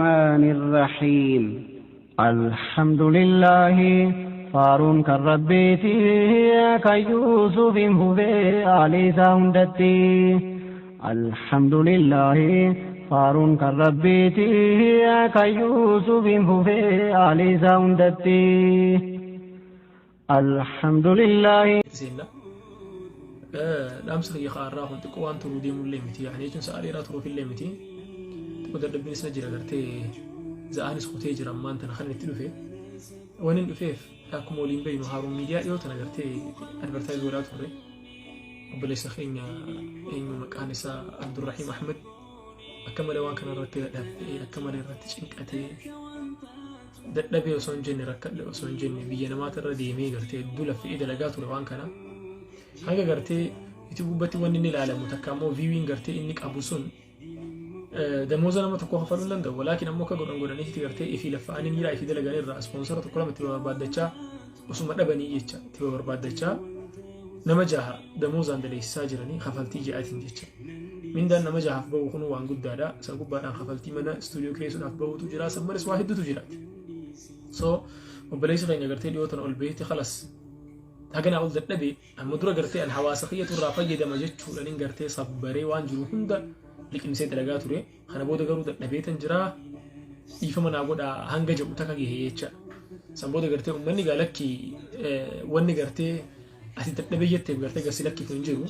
الرحمن الرحيم الحمد لله faaruun kan rabbiiti kan yuusufiin fufee aalii isaa hundatti alhamdulillahi faaruun kan rabbiiti kan yuusufiin fufee aalii isaa hundatti alhamdulillahi. Seenna. Dhaamsa kiyya kaarraa kun xiqqoo waan turuu deemullee miti. Yaani jechuun sa'a dheeraa turuufillee miti. Xiqqoo dadhabbiinis na jira gartee za'aanis kutee jira ammaan tana kan itti dhufe. Waan hin dhufeef akkuma waliin beeknu Haaruun Miidiyaa dhiyoo tana gartee advertise godhaa turre. Obboleessa keenya eenyu maqaan isaa Abdurrahiim Ahmed akka malee waan kana irratti dadhabee akka malee irratti cinqatee dadhabee osoo hin jenne rakkadhe osoo hin jenne biyya namaata irra deemee gartee hedduu laffee dalagaa ture waan kana. Hanga gartee YouTube gubbatti wanni inni ilaalamu takka ammoo viewing gartee inni qabu sun damooza nama tokkoo kafaluu hin danda'u. Walaakin ammoo akka godhan godhaniiti gartee ifii laffa'anii miira ifii dalagan irraa ispoonsara tokko lama itti barbaaddachaa osuma dhabanii jecha itti barbaaddachaa nama jaha damoozaan daleessisaa jiranii kafaltii ji'aatiin jecha. Mindaan nama jahaaf bahu kun waan guddaadha. San gubbaadhaan kafaltii mana istuudiyoo kireessuudhaaf bahutu jira. San malees waa hedduutu jiraati. So obboleessi keenya gartee dhiyoo tana ol baheetti kalas haganaa ol dadhabe amma dura gartee an hawaasa kiyyatu irraa fayyadama jechuudhaan gartee sabbaree waan jiru hunda liqimsee dalagaa ture. Kana booda garuu dadhabeetan jira. Dhiifama naa godhaa hanga jedhu takka gahe jecha. San booda gartee uummanni gaa lakki wanni gartee ati dadhabee jetteef gartee gasi lakkifnu hin jiru.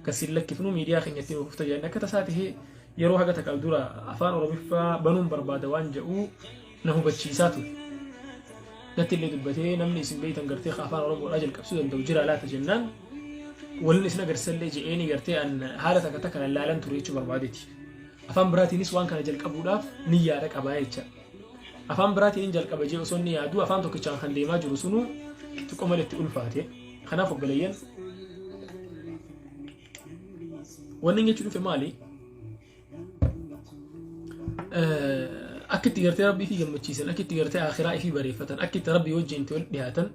Gasi lakkifnu miidiyaa keenya ittiin of tajaajila akka tasaa tahee yeroo haga takka dura afaan Oromiffaa banuun barbaada waan jedhu na hubachiisaa ture. Natti illee dubbatee namni isin beektan gartee afaan Oromoodhaa jalqabsuu danda'u jira laata jennaan waliin isin agarsiisallee je'eeni gartee an haala takka takka lallaalan ture jechuu barbaadeeti. Afaan biraatiinis waan kana jalqabuudhaaf ni yaada qabaa jecha. Afaan biraatiin jalqaba jee osoo inni yaadu afaan tokkichaan kan deemaa jiru sunuu xiqqoo malee itti ulfaate. Kanaaf obboleeyyan wanni inni jechuu dhufe maali? Akka itti gartee rabbii fi gammachiisan, akka itti gartee akhiraa ifii bareeffatan, akka itti rabbii wajjin itti wal dhiyaatan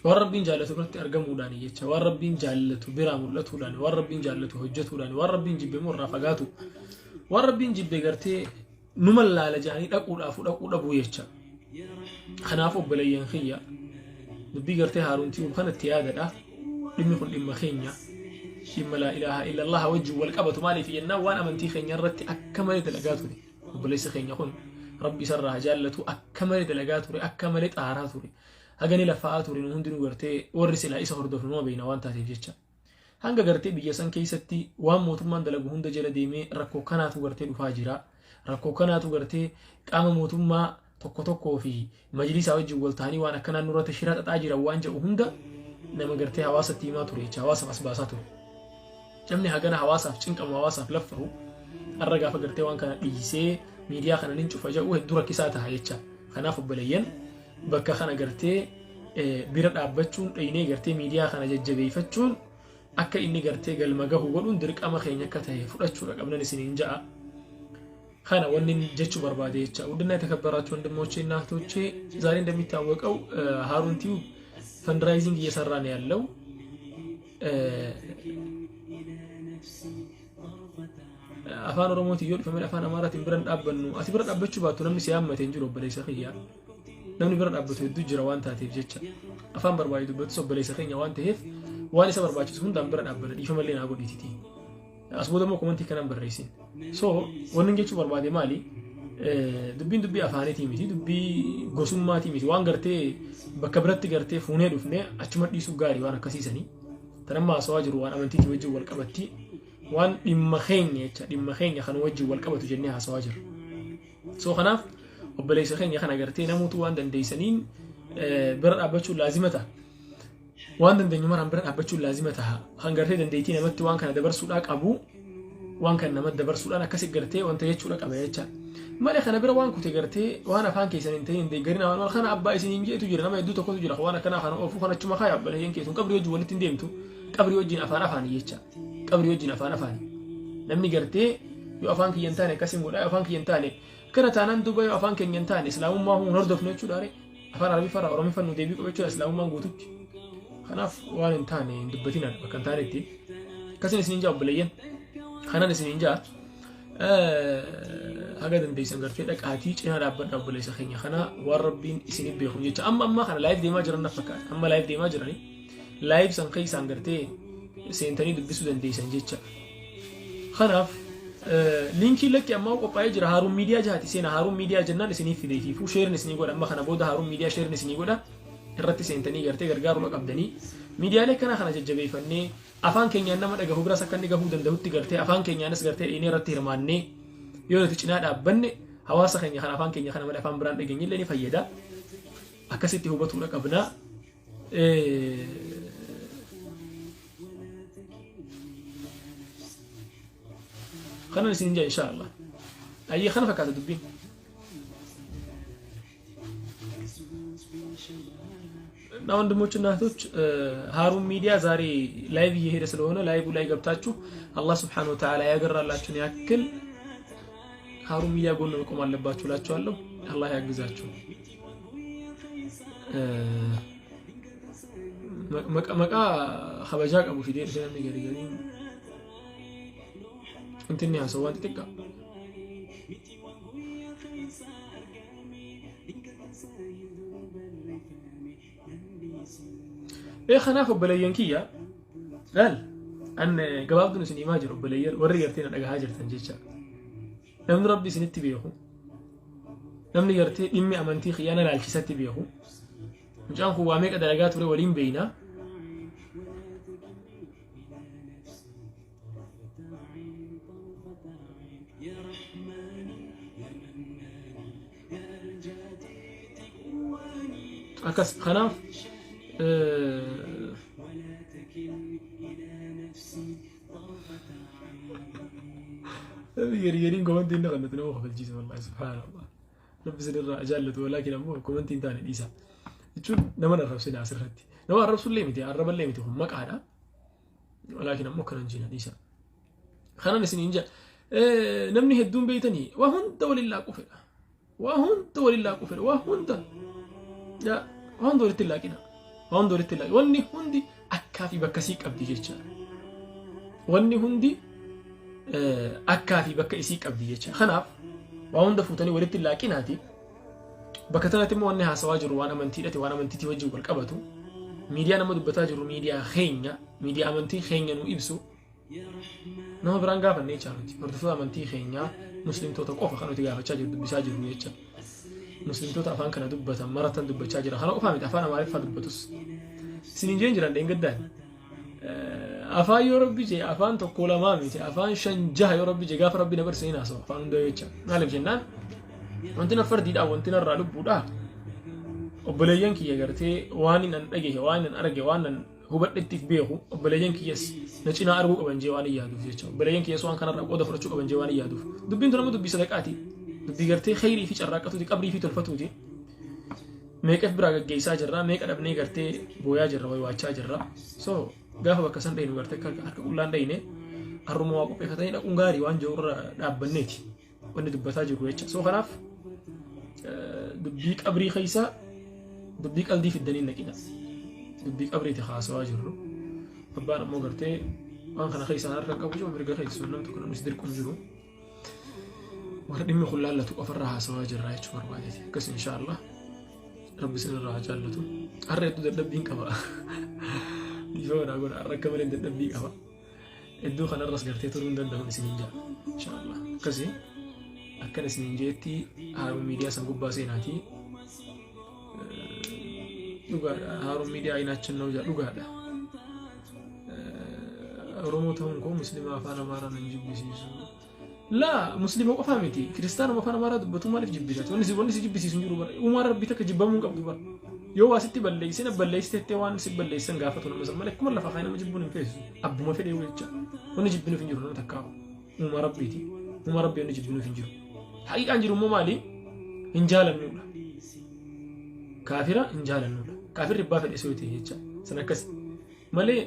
waan rabbiin jaallatu biratti argamuudhaan jecha waan rabbiin jaallatu biraa mul'atuudhaan waan rabbiin jaallatu hojjetuudhaan waan rabbiin jibbe immoo irraa fagaatu waan rabbiin jibbe gartee numa laala jedhanii dhaquudhaaf dhaquu dhabuu jecha. Kanaaf obboleeyyan kiyya dubbii gartee Haaruun Tiyuub kanatti yaadadha. Dhimmi kun dhimma keenya. Dhimma laa ilaaha illallah wajjin wal qabatu maaliif jennaan waan amantii keenya irratti akka malee dalagaa ture. Obboleessi keenya kun rabbi isarraa haa jaallatu akka malee dalagaa ture akka malee xaaraa ture. Hagani lafaa'aa ture nu hundinuu gartee warri silaa isa hordofnu numa beekna waan taateef jecha. Hanga gartee biyya san keessatti waan mootummaan dalagu hunda jala deemee rakkoo kanaatu gartee dhufaa jira. Rakkoo kanaatu gartee qaama mootummaa tokko tokkoo fi majlisaa wajjin wal ta'anii waan akkanaa nurratti shira xaxaa jiran waan jedhu hunda nama gartee hawaasatti himaa ture jecha hawaasaaf as baasaa ture. Namni hagana hawaasaaf cinqamu hawaasaaf laffahu har'a gaafa gartee waan kana dhiisee miidiyaa kana nin cufa jedhu hedduu rakkisaa ta'a jecha. Kanaaf obboleeyyan bakka kana gartee bira dhaabbachuun dhaynee gartee miidiyaa kana jajjabeeffachuun akka inni gartee galma gahu godhuun dirqama keenya akka ta'e fudhachuudha qabnan isiniin ja'a. Kana wanni jechuu barbaade jecha ውድና የተከበራችሁ ወንድሞቼ እና እህቶቼ ዛሬ እንደሚታወቀው ሀሩን ቲዩብ ፈንድራይዚንግ እየሰራ ነው ያለው። Afaan Oromootiin yoo dhufe malee afaan Amaaraatiin bira hin dhaabbannu. Ati bira dhaabbachuu baattu namni si haammate hin jiru obboleessa kiyya. Namni bira dhaabbatu hedduu jira waan taateef jecha. Afaan barbaade dubbatus obboleessa keenya waan ta'eef waan isa barbaachisu hundaan bira dhaabbanna dhiifama illee naa godhiititi. As booda immoo komantii kanan barreessin. So wanni jechuu barbaade maali? Dubbiin dubbii afaaniitii miti dubbii gosummaatii miti waan gartee bakka biratti gartee fuunee dhufne achuma dhiisuu gaarii waan akkasiisanii. Tanamma haasawaa jiru waan amantiitii wajjin wal qabatti. Waan dhimma keenya jecha dhimma keenya kan wajjin wal qabatu jennee haasawaa jirra. So kanaaf obboleessa keenya kana gartee namoota waan dandeessaniin bira dhaabbachuun laazima ta'a. Waan dandeenyu maraan bira dhaabbachuun laazima ta'a. Kan gartee dandeettii namatti waan kana dabarsuudhaa qabu waan kana namatti dabarsuudhaan akkasi gartee wanta jechuudha qaba jecha. Malee kana bira waan kute gartee waan afaan keessan hin ta'in deeggarin waan kana abbaa isin hin jeetu jira nama hedduu tokkotu jira waan akkanaa kana oofuu kana achuma kaaya obboleeyyan keessun qabrii wajjin walitti hin deemtu qabrii wajjin afaan afaani jecha. Qabrii wajjin afaan afaani. Namni gartee yoo afaan kiyya hin taane akkasin godhaa yoo afaan kiyya hin taane kana taanaan duuba yoo afaan keenya hin taane islaamummaa hin hordofnu jechuudha ree. Afaan Arabiffaa Oromiffaa nu deebii qaba jechuudha islaamummaan guututti. Kanaaf waan hin taane hin dubbatinaa bakka hin taanetti. Akkasin isiniin jaa obboleeyyan. Kanan isiniin jaa. Haga dandeessan gartee dhaqaatii cinaa dhaabbadha obboleessa keenya kana, waan Rabbiin isiniif beeku jecha. Amma ammaa kana live deemaa jiran na fakkaata. Amma live deemaa jirani, live san keessaan gartee seentanii dubbisuu dandeessan jecha. Kanaaf linkii lakki ammaa qophaa'ee jira. Haaruun Miidiyaa jahaati seena. Haaruun Miidiyaa jennaan isiniif fideetiifuu share isinii godha. Amma kana booda Haaruun Miidiyaa share isinii godha. Irratti seentanii gartee gargaaruu qabdanii, miidiyaalee kana kana jajjabeeffannee, afaan keenyaan nama dhagahu biras akka inni gahuu danda'utti gartee afaan keenyaanis gartee dhiinee irratti hirmaannee, yoo nuti cinaa dhaabbanne, hawaasa keenya kan afaan keenya kana malee afaan biraan dhageenye illee ni fayyada. Akkasitti hubatuudha qabna. Kanan isin jaa insha Allah. Ayyee, kana fakkaata dubbiin. እና ወንድሞችና እህቶች፣ ሀሩን ሚዲያ ዛሬ live እየሄደ ስለሆነ live ላይ ገብታችሁ አላህ ስብሐነሁ ወተዓላ ያገራላችሁን ያክል ሀሩን ሚዲያ ጎን መቆም አለባችሁ እላችኋለሁ። አላህ ያግዛችሁ። Maqaa kabajaa qabu fidee dhufe namni gari gariin intinni haasa'u waan xixiqqaa. Ee, kanaaf obboleeyyan kiyya, laal, an gabaabduun isin himaa jiru, obboleeyyan warri gartee na dhagahaa jirtan jecha. Namni Rabbi isinitti beeku, namni gartee dhimmi amantii kiyyaa na laalchisatti beeku, mucaan kun waa meeqa dalagaa ture waliin beeyna. Akkas kanaaf gari gariin komantii inni kannatu nama kofalchiisa, wallahi, subhaanallah. Rabbi isinirraa jaallatu, walaakin ammoo komantii hin taane dhiisa. Jechuun nama arrabsina asirratti. Nama arrabsullee miti, arraballee miti, kun maqaadha. Walaakin ammoo kanan jina dhiisa. Kanan isin hin jedha. Namni hedduun beeytanii waa hunda waliin laaquu fedha. Waa hunda waliin laaquu fedha. Waa hunda. Waa hunda walitti hin laaqina. Waa hunda walitti hin laaqina. Wanni hundi akkaa fi bakka isii qabdi jechaadha. Wanni hundi akkaa fi bakka isii qabdi jecha. Kanaaf waa hunda fuutanii walitti hin laaqinaati. Bakka tanatti immoo wanni haasawaa jiru waan amantiidhati, waan amantiitii wajjin wal qabatu. Miidiyaa nama dubbataa jiru, miidiyaa keenya, miidiyaa amantii keenya nu ibsu. Nama biraan gaafanne jechaa nuti. Hordoftoota amantii keenyaa muslimtoota qofa kan nuti gaafachaa jiru, dubbisaa jiru jecha. Muslimtoota afaan kana dubbatan maratan dubbachaa jira. Kana qofaa miti, afaan Amaariffaa dubbatus. Isiniin jeen jiran dheengaddaan. Afaan yoo Rabbi jee afaan tokko lamaa miti, afaan shan jaha yoo Rabbi jee, gaafa Rabbi na barsiise haasa'u afaan hunda jecha. Maaliif jennaan, wanti na fardiidha, wanti narraa lubbuudha. Obboleeyyan kiyya gartee waan hin dhagahe, waan hin arge, waan hin hubadhettiif beeku, obboleeyyan kiyyas na cinaa arguu qaban jee waan hin yaaduuf jecha. Obboleeyyan kiyyas waan kanarraa qooda fudhachuu qaban jee waan hin yaaduuf. Dubbiin tun amma dubbii sadaqaati. Dubbii gartee khayrii fi carraaqqatuuti, qabrii fi tolfatuuti. Meeqaf biraa gaggeessaa jirra, meeqa dhabnee gartee booyaa jirra, waywaachaa jirra. So gaafa bakka san dhaynu gartee harka qullaan dhayne, harruma waa qopheeffatanii dhaquun gaarii waan jiru irra dhaabbanneeti wanni dubbataa jiru jecha. So kanaaf dubbii qabrii keessa dubbii qaldii fiddanii naqina. Dubbii qabriiti haasawaa jirru. Abbaan ammoo gartee waan kana keessaan harka qabu jiru, mirga keessa nam tokko namni si dirqu hin jiru. Warra dhimmi kun laallatu qofarraa haasawaa jirra jechuu barbaadeeti. Akkas inshaallah. Rabbi isinirraa haa jaallatu. Har'a hedduu dadhabbiin qaba. Dhiifama naa godha. Har'a akka malee dadhabbii qaba. Iddoo kanarras gartee turuu hin danda'u isiniin jedha. Inshaallah. Akkasii akkan isiniin jeetti, Haaruun Miidiyaa san gubbaa seenaati. Dhugaadha. Haaruun Miidiyaa ayinaachin ነው jedha, dhugaadha. Oromoo ta'uun koo Musliima afaan Amaaraa nan jibbisiisu. Laa, Musliima qofaa miti. Kiristaanuma afaan Amaaraa dubbatu maaliif jibbisati? Wanni si jibbisiisu hin jiru bara. Uumaan Rabbii takka jibbamuu hin qabdu bara. Yoo waa sitti balleessina balleessitettee waan si balleessan gaafatu nama san malee akkuma lafa kaa'ee nama jibbuun hin feesisu. Abbuma fedhee jecha. Wanni jibbinuuf hin jiru nama takkaa. Uumaa Rabbiiti. Uumaa Rabbii wanni jibbinuuf hin jiru. Haqiiqaan jiru immoo maali? Hin jaalannuudha. Kaafira hin jaalannuudha. Kaafirri abbaa fedhe soo ta'e jecha. San akkas malee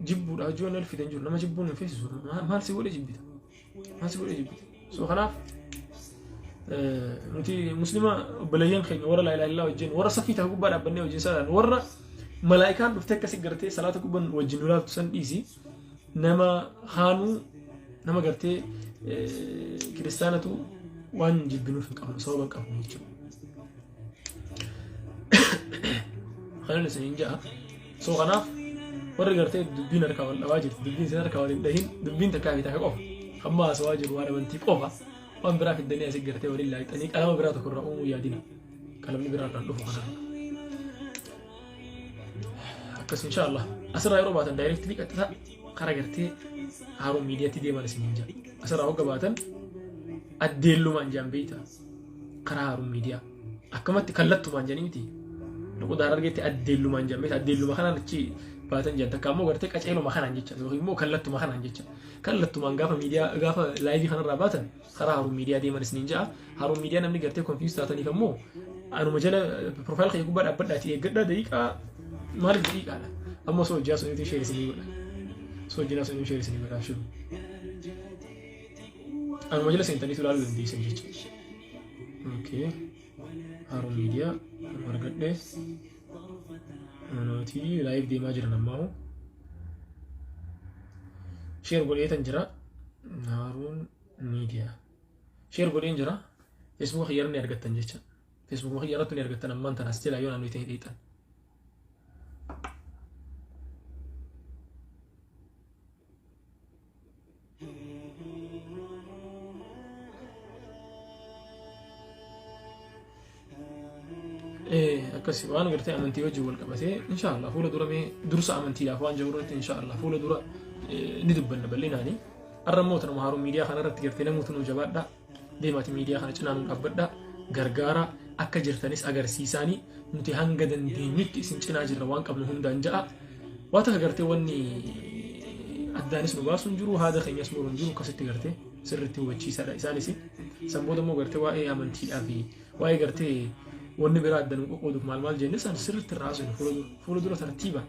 jibbuudha hojii wanni ol fidan jiru, nama jibbuun hin feesisu. Maal si godhe jibbita? Maal si godhe jibbita? So kanaaf nuti Muslima obboleeyyan keenya warra laa ilaaha illaa wajjin, warra safii ta'e gubbaa dhaabbannee wajjin salaan, warra malaa'ikaan dhuftee akkasi gartee salaata gubbaan wajjin nu laaltu san dhiisi, nama haanuu Nama gartee kiristaanatu waan jibbinuuf hin qabnu, sababa hin qabnu jechuudha. Kanan isiniin ja'a. So kanaaf warri gartee dubbiin harkaa wal dhabaa jirti, dubbiin isin harkaa wal hin dhahin, dubbiin takkaa fi takka qofa. Hamma haasawaa jiru waan amantii qofa. Waan biraa fiddanii asii gartee waliin laaqxanii qalama biraa tokko irraa uumuu yaadina. Qalamni biraa irraan dhufu kanarra. Akkas inshaallah. Asirraa yeroo baatan daayirektilii qaxxita karaa gartee Haaruun Miidiyaatti deeman isiniin jedha. Asirraa hogga baatan addeellumaan jaan beeyta karaa Haaruun Miidiyaa. Akkamatti kallattumaan jedhanii miti. Loqoda Harargeetti addeellumaan jaan beeyta, addeelluma kanaan achi baatan jaan, takka ammoo gartee qaceeluma kanaan jecha yookiin immoo kallattuma kanaan jecha. Kallattumaan gaafa miidiyaa gaafa laayivii kanarraa baatan karaa Haaruun Miidiyaa deeman isiniin ja'a. Haaruun Miidiyaa namni gartee konfiis taataniif ammoo anuma jala profile kiyya gubbaa dhaabbadhaatii eeggadhaa daqiiqaa, maaliif daqiiqaadha. Amma osoo hojjaa suniitiin share isinii godha. Osoo hojjaa suniitiin share isinii godha abshiru. Anuma jala seentaniitu ilaaluu dandeessan jecha. Okay. Haaruun Miidiyaa anuma argadhee. Nootii live deemaa jiran ammaahu. Share godheetan jira. Haaruun Miidiyaa. Share godheen jira. Facebook kiyyarra ni argattan jecha. Facebook kiyyarratti ni argattan ammaan tana as jala yoo naannoo ta'e dheexan. Akkasi waan gartee amantii wajjin wal qabatee inshaallah fuula dura mee dursa amantiidhaaf waan jiru irratti inshaallah fuula dura ni dubbanna bal'inaani. Har'a immoo tanuma Haaruun Miidiyaa kana irratti gartee namoota nu jabaadhaa, deemaati miidiyaa kana cinaa nu dhaabbadhaa, gargaaraa, akka jirtanis agarsiisaanii, nuti hanga dandeenyutti isin cinaa jirra waan qabnu hundaan ja'a. Waa takka gartee wanni addaanis nu baasu hin jiru, haada keenyas muru hin jiru, akkasitti gartee sirriitti hubachiisaadha isaanis. San booda immoo gartee waa'ee amantiidhaa fi waa'ee gartee wanni biraa adda nu qoqqooduuf maal maal jenne san sirriitti irraa haasofne fuula dura tartiiba.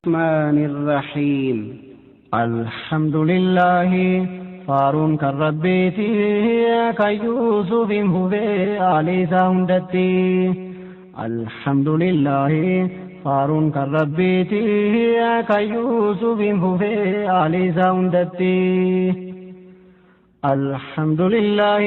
الرحمن الرحيم. الحمد لله faaruun kan Rabbiiti, kan Yuusufin fufee aalii hundatti. الحمد لله faaruun kan Rabbiiti, kan Yuusufin fufee aalii hundatti. الحمد لله.